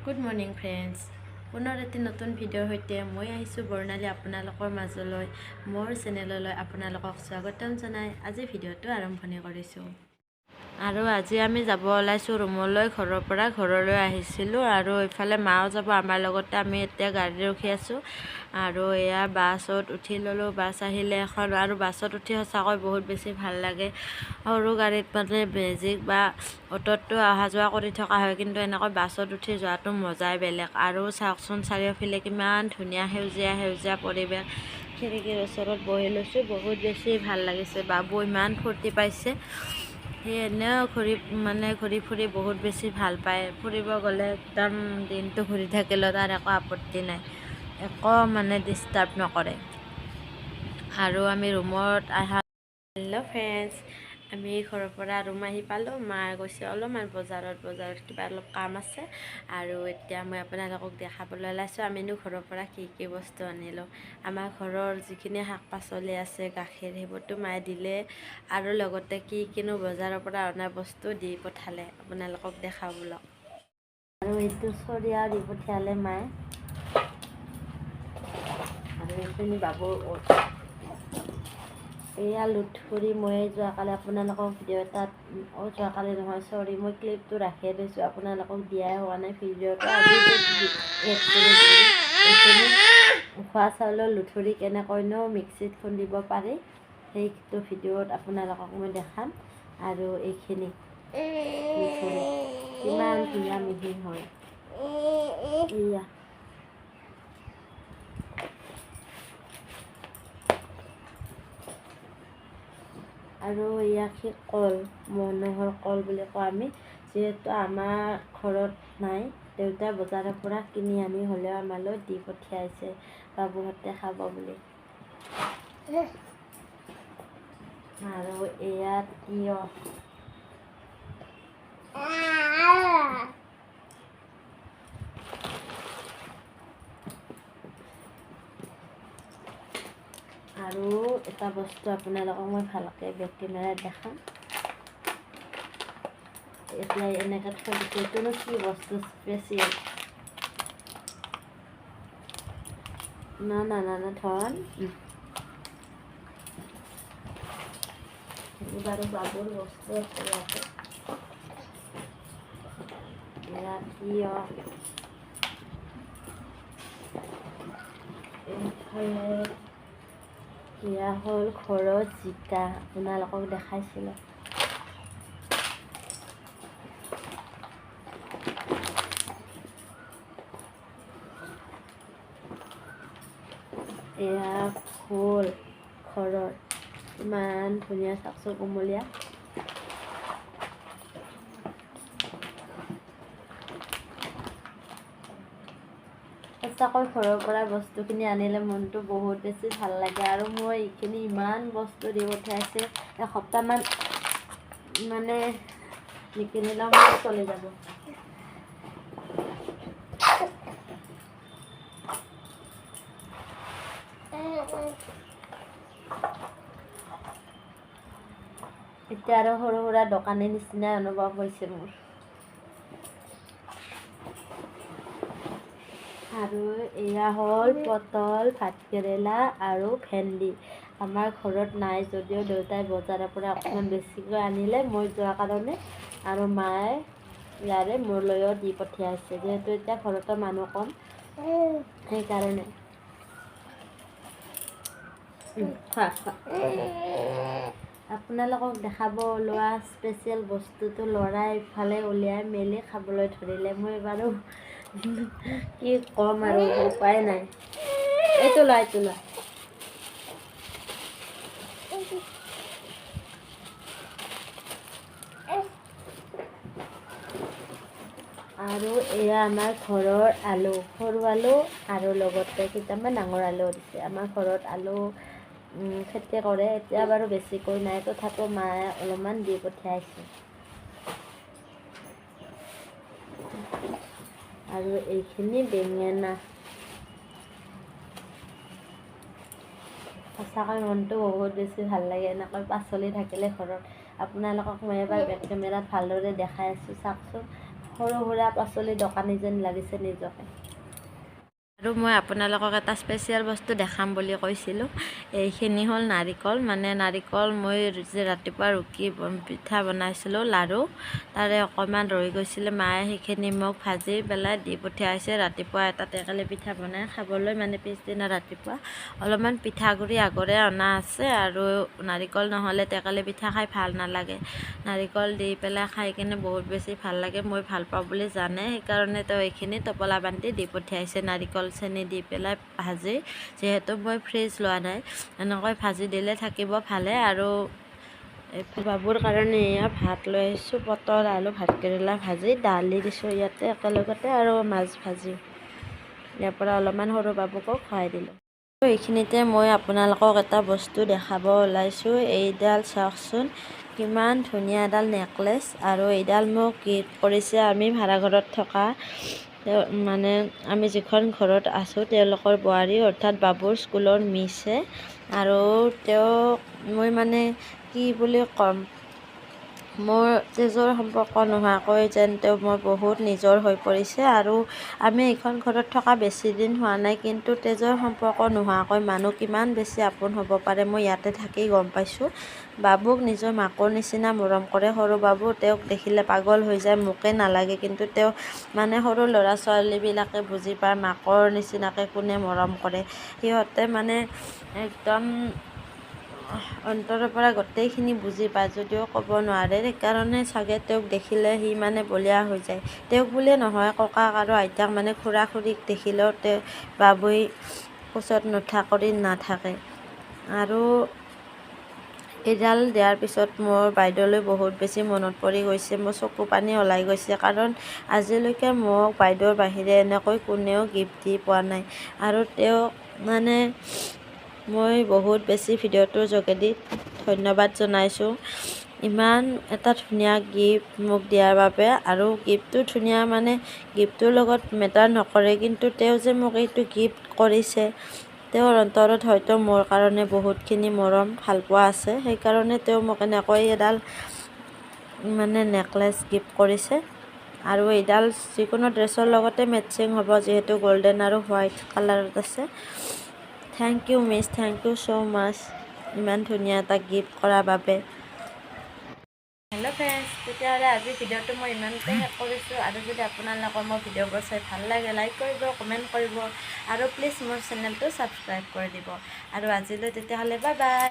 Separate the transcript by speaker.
Speaker 1: Good morning friends, পুনৰ এটি নতুন ভিডিঅ'ৰ সৈতে মই আহিছোঁ বৰ্ণালী আপোনালোকৰ মাজলৈ। মোৰ চেনেললৈ আপোনালোকক স্বাগতম জনাই আজি ভিডিঅ'টো আৰম্ভণি কৰিছোঁ। আৰু আজি আমি যাব ওলাইছোঁ ৰুমলৈ, ঘৰৰ পৰা ঘৰলৈ আহিছিলোঁ। আৰু ইফালে মাও যাব আমাৰ লগতে। আমি এতিয়া গাড়ী ৰখি আছোঁ। আৰু এয়া বাছত উঠি ল'লোঁ। বাছ আহিলে এখন। আৰু বাছত উঠি সঁচাকৈ বহুত বেছি ভাল লাগে। সৰু গাড়ীত মানে মেজিক বা অ'টোততো অহা যোৱা কৰি থকা হয়, কিন্তু এনেকৈ বাছত উঠি যোৱাটো মজাই বেলেগ। আৰু চাওকচোন, চাৰিওফালে কিমান ধুনীয়া সেউজীয়া সেউজীয়া পৰিৱেশ। খিৰিকীৰ ওচৰত বহি লৈছোঁ, বহুত বেছি ভাল লাগিছে। বাবু ইমান ফূৰ্তি পাইছে। সি এনেও ঘূৰি মানে ঘূৰি ফুৰি বহুত বেছি ভাল পায়। ফুৰিব গ'লে একদম দিনটো ঘূৰি থাকিলেও তাৰ একো আপত্তি নাই, একো মানে ডিষ্টাৰ্ব নকৰে। আৰু আমি ৰুমত অহা। হেল্ল' ফ্ৰেণ্ডছ, আমি ঘৰৰ পৰা ৰুম আহি পালোঁ। মা গৈছে অলপমান বজাৰত কিবা অলপ কাম আছে। আৰু এতিয়া মই আপোনালোকক দেখাবলৈ ওলাইছোঁ আমিনো ঘৰৰ পৰা কি কি বস্তু আনিলোঁ। আমাৰ ঘৰৰ যিখিনি শাক পাচলি আছে, গাখীৰ, সেইবোৰতো মায়ে দিলে। আৰু লগতে কি কিনো বজাৰৰ পৰা অনা বস্তু দি পঠালে, আপোনালোকক দেখাওঁ বোলক। আৰু এইটো চৰিয়াও দি পঠিয়ালে মায়ে। আৰু এইখিনি বাবুৰ। এয়া লুথুৰি। মই যোৱাকালি আপোনালোকক ভিডিঅ' এটাত, অ' যোৱাকালি নহয়, চৰি, মই ক্লিপটো ৰাখিয়ে দিছোঁ, আপোনালোকক দিয়াই হোৱা নাই ভিডিঅ'টো। আজি এড কৰি দিলোঁ। এইখিনি উখোৱা চাউলৰ লুথুৰি কেনেকৈনো মিক্সিত খুন্দিব পাৰি, সেইটো ভিডিঅ'ত আপোনালোকক মই দেখাম। আৰু এইখিনি লুথুৰি কিমান ধুনীয়া মিহি হয় এয়া। আৰু ইয়াক কল, মনোহৰ কল বুলি কওঁ আমি। যিহেতু আমাৰ ঘৰত নাই, দেউতাই বজাৰৰ পৰা কিনি আনি হ'লেও আমালৈ দি পঠিয়াইছে, বাবুহঁতে খাব বুলি। আৰু এয়া তিয়হ। আৰু এটা বস্তু আপোনালোকক মই ভালকৈ বেক কেমেৰাত দেখাম। এতিয়া এনেকৈ থৈ দিছোঁ, এইটোনো কি বস্তু স্পেচিয়েল? না না না না, ধন বাৰু বাবুৰ বস্তু আছে ইয়াতে। এয়া তিয়হ। এইফালে এয়া হ'ল ঘৰত জিকা, আপোনালোকক দেখাইছিলোঁ। এয়া ভোল ঘৰৰ, ইমান ধুনীয়া চাওকচোন, কুমলীয়া। সঁচাকৈ ঘৰৰ পৰা বস্তুখিনি আনিলে মনটো বহুত বেছি ভাল লাগে। আৰু মই এইখিনি ইমান বস্তু দি পঠিয়াইছে, এসপ্তাহমান মানে নিকিনিলেও মোৰ চলি যাব। এতিয়া আৰু সৰু সুৰা দোকানীৰ নিচিনাই অনুভৱ হৈছে মোৰ। আৰু এয়া হ'ল পটল, ভাতকেৰেলা আৰু ভেন্দি। আমাৰ ঘৰত নাই যদিও দেউতাই বজাৰৰ পৰা অকণমান বেছিকৈ আনিলে মই যোৱাৰ কাৰণে। আৰু মায়ে ইয়াৰে মোলৈও দি পঠিয়াইছে, যিহেতু এতিয়া ঘৰতো মানুহ কম, সেইকাৰণে। খোৱা খোৱা। আপোনালোকক দেখাব ওলোৱা স্পেচিয়েল বস্তুটো ল'ৰাই ইফালে উলিয়াই মেলি খাবলৈ ধৰিলে। মই বাৰু কি ক'ম আৰু, উপায় নাই। এইটো লোৱা, এইটো লোৱা। আৰু এয়া আমাৰ ঘৰৰ আলু, সৰু আলু আৰু লগতে কেইটামান ডাঙৰ আলুও দিছে। আমাৰ ঘৰত আলু খেতি কৰে, এতিয়া বাৰু বেছিকৈ নাই, তথাপিও মায়ে অলপমান দি পঠিয়াইছে। আৰু এইখিনি বেঙেনা। সঁচাকৈ মনটো বহুত বেছি ভাল লাগে এনেকৈ পাচলি থাকিলে ঘৰত। আপোনালোকক মই এবাৰ বেক কেমেৰাত ভালদৰে দেখাই আছোঁ, চাওকচোন। সৰু সুৰা পাচলি দোকানী যেন লাগিছে নিজকে। আৰু মই আপোনালোকক এটা স্পেচিয়েল বস্তু দেখাম বুলি কৈছিলোঁ। এইখিনি হ'ল নাৰিকল। মানে নাৰিকল মই যে ৰাতিপুৱা ৰুকি পিঠা বনাইছিলোঁ, লাড়ু, তাৰে অকণমান ৰৈ গৈছিলে। মায়ে সেইখিনি মোক ভাজি পেলাই দি পঠিয়াইছে ৰাতিপুৱা এটা টেকেলি পিঠা বনাই খাবলৈ। মানে পিছদিনা ৰাতিপুৱা অলপমান পিঠাগুড়ি আগৰে অনা আছে আৰু নাৰিকল নহ'লে টেকেলি পিঠা খাই ভাল নালাগে। নাৰিকল দি পেলাই খাই কিনে বহুত বেছি ভাল লাগে। মই ভাল পাওঁ বুলি জানে, সেইকাৰণে তেওঁ এইখিনি টোপোলা বান্ধি দি পঠিয়াইছে। নাৰিকল চেনি দি পেলাই ভাজি, যিহেতু মই ফ্ৰিজ লোৱা নাই, এনেকৈ ভাজি দিলে থাকিব ভালে। আৰু বাবুৰ কাৰণে এয়া ভাত লৈ আহিছোঁ, পটল আলু ভাতকেৰেলা ভাজি, দালি দিছোঁ ইয়াতে একেলগতে, আৰু মাছ ভাজি। ইয়াৰ পৰা অলপমান সৰু বাবুকো খুৱাই দিলোঁ। এইখিনিতে মই আপোনালোকক এটা বস্তু দেখাব ওলাইছোঁ। এইডাল চাওকচোন, কিমান ধুনীয়া এডাল নেকলেচ। আৰু এইডাল মোক গিফ্ট কৰিছে আমি ভাড়াঘৰত থকা, মানে আমি যিখন ঘৰত আছোঁ তেওঁলোকৰ বোৱাৰী, অৰ্থাৎ বাবুৰ স্কুলৰ মিছে। আৰু তেওঁক মই মানে কি বুলি ক'ম, মোৰ তেজৰ সম্পৰ্ক নোহোৱাকৈ যেন তেওঁ মোৰ বহুত নিজৰ হৈ পৰিছে। আৰু আমি এইখন ঘৰত থকা বেছি দিন হোৱা নাই, কিন্তু তেজৰ সম্পৰ্ক নোহোৱাকৈ মানুহ কিমান বেছি আপোন হ'ব পাৰে মই ইয়াতে থাকি গম পাইছোঁ। বাবুক নিজৰ মাকৰ নিচিনা মৰম কৰে। সৰু বাবু তেওঁক দেখিলে পাগল হৈ যায়, মোকে নালাগে, কিন্তু তেওঁ মানে সৰু ল'ৰা ছোৱালীবিলাকে বুজি পায় মাকৰ নিচিনাকৈ কোনে মৰম কৰে। সিহঁতে মানে একদম অন্তৰৰ পৰা গোটেইখিনি বুজি পায় যদিও ক'ব নোৱাৰে। সেইকাৰণে চাগে তেওঁক দেখিলে সি মানে বলিয়া হৈ যায়। তেওঁক বুলিয়ে নহয়, ককাক আৰু আইতাক মানে খুৰা খুৰীক দেখিলেও তেওঁ বাবুই কোচত নুঠা কৰি নাথাকে। আৰু এইডাল দিয়াৰ পিছত মোৰ বাইদেউলৈ বহুত বেছি মনত পৰি গৈছে, মোৰ চকু পানী ওলাই গৈছে। কাৰণ আজিলৈকে মোক বাইদেউৰ বাহিৰে এনেকৈ কোনেও গিফ্ট দি পোৱা নাই। আৰু তেওঁক মানে মই বহুত বেছি ভিডিঅ'টোৰ যোগেদি ধন্যবাদ জনাইছোঁ, ইমান এটা ধুনীয়া গিফ্ট মোক দিয়াৰ বাবে। আৰু গিফ্টটো ধুনীয়া মানে গিফ্টটোৰ লগত মেটাৰ নকৰে, কিন্তু তেওঁ যে মোক এইটো গিফ্ট কৰিছে, তেওঁৰ অন্তৰত হয়তো মোৰ কাৰণে বহুতখিনি মৰম ভালপোৱা আছে। সেইকাৰণে তেওঁ মোক এনেকৈ এডাল মানে নেকলেচ গিফ্ট কৰিছে। আৰু এইডাল যিকোনো ড্ৰেছৰ লগতে মেটচিং হ'ব, যিহেতু গল্ডেন আৰু হোৱাইট কালাৰত আছে। Thank you miss, thank you so much, ইমান ধুনীয়া এটা গিফ্ট কৰাৰ বাবে। হেল্ল' ফ্ৰেণ্ডছ, তেতিয়াহ'লে আজি ভিডিঅ'টো মই ইমানতে শেষ কৰিছোঁ। আৰু যদি আপোনালোকৰ মোৰ ভিডিঅ'বোৰ চাই ভাল লাগে, লাইক কৰিব, কমেণ্ট কৰিব আৰু প্লিজ মোৰ চেনেলটো ছাবস্ক্ৰাইব কৰি দিব। আৰু আজিলৈ তেতিয়াহ'লে বাই বাই।